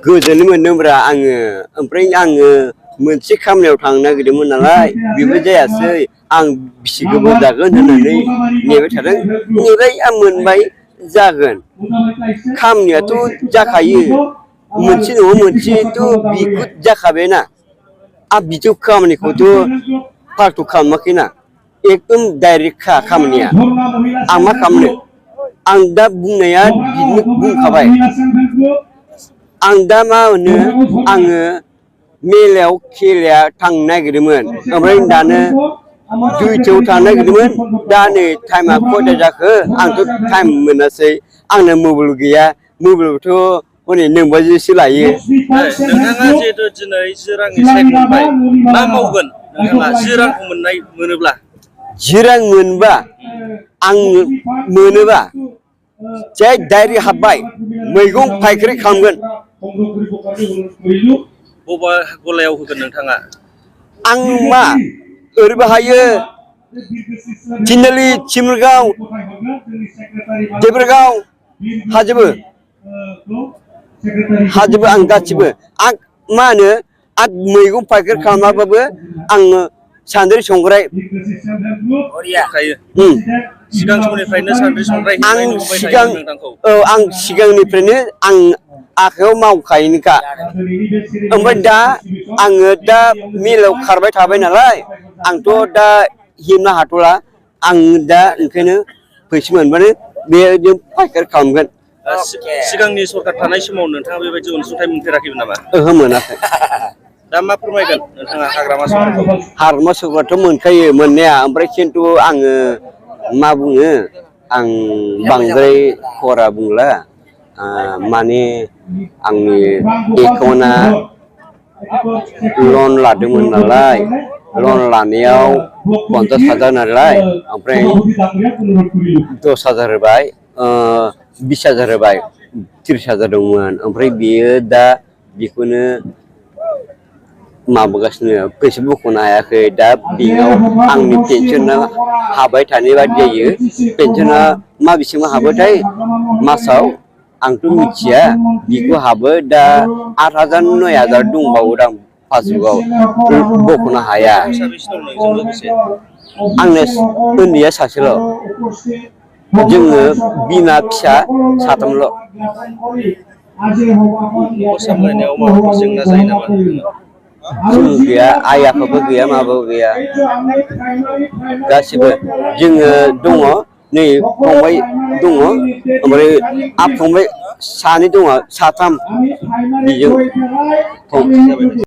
गोजोन मोनदोंब्रा आङो ओमफ्राय आङो मोनसे खामानियाव थांनो नागिरदोंमोन नालाय बेबो जायासै आं बिसि गोबाव जागोन होननानै नेबाय थादों नेबाय आं मोनबाय जागोन खामानियाथ' जाखायो मोनसे नङा मोनसेथ' बिखौ जाखाबायना आं बिथ' खामानिखौथ' फाल्थु खालामाखैना एकदम डाइरेक्टखा खामानिया आं मा खालामनो आं दा बुंनाया बिदिनो बुंखाबाय आं दा मा होनो आङो मेलायाव खेलाया थांनो नागिरदोंमोन ओमफ्राय दानो दुइथायाव थांनो नागिरदोंमोन दा नै टाइमा खयथा जाखो आंथ' टाइम मोनासै आंना मबाइल गैया मबाइलावथ' हनै नोंबाजैसो लायो नोंथाङा जिहेतु दिनै 10 रांनि चेक मोनबाय मा मावगोन नोंथाङा 10 रांखौ मोनोब्ला 10 रां मोनबा आं मोनोबा जै डाइरेक्ट हाबबाय मैगं फायखारि खालामगोन बबा गलायाव होगोन नोंथाङा आं मा ओरैबो हायो थिनालि चिमरगाव देबरगाव हाजोबो आं गासिबो आं मा होनो आं मैगं फायखारि खालामाबाबो आङो सान्द्रि संग्राय सिगां समनिफ्रायनो सान्द्रि संग्राय आं हेबनाय नुबाय सिगां थायोमोन नोंथांखौ आं सिगांनिफ्रायनो आं आखाइयाव मावखायोनोखा ओमफ्राय दा आङो दा मिलाव खारबाय थाबाय नालाय आंथ' दा हेबनो हाथ'ला आं दा ओंखायनो फैसा मोनबानो बेजों फायखारि खालामगोन सिगांनि सरखार थानाय समाव नोंथाङा बेबायदि अनसुंथाइ मोनफेराखैमोन नामा ओहो मोनाखै दा मा फोरमायगोन नोंथाङा हाग्रामा सरखारखौथ' मोनखायो मोननाया ओमफ्राय खिन्थु आङो मा बुङो आं बांद्राय खरा बुंला माने आंनि एकाउन्टआ लन लादोंमोन नालाय लन लानायाव 50,000 नालाय ओमफ्राय 10,000 होबाय 20,000 होबाय 30,000 दंमोन ओमफ्राय बियो दा बेखौनो माबागासिनो फैसा बख'नो हायाखै दा बेंकआव आंनि पेन्सना हाबाय थानाय बादि जायो पेन्सना मा बेसेबां हाबोथाय मासाव आंथ' मिथिया बेखौ हाबो दा 8,000 9,000 दंबावोदां पासबुकआव बख'नो हाया आंनो उन्दैया सासेल' जोङो बिमा फिसा साथामल' न'खर सामलायनायाव माबाफोर जेंना जायो नामा जों गैया आइ आफाबो गैया माबाबो गैया गासिबो जोङो दङ नै फंबाय दङ ओमफ्राय फंबाय सानै दङ साथाम बेजों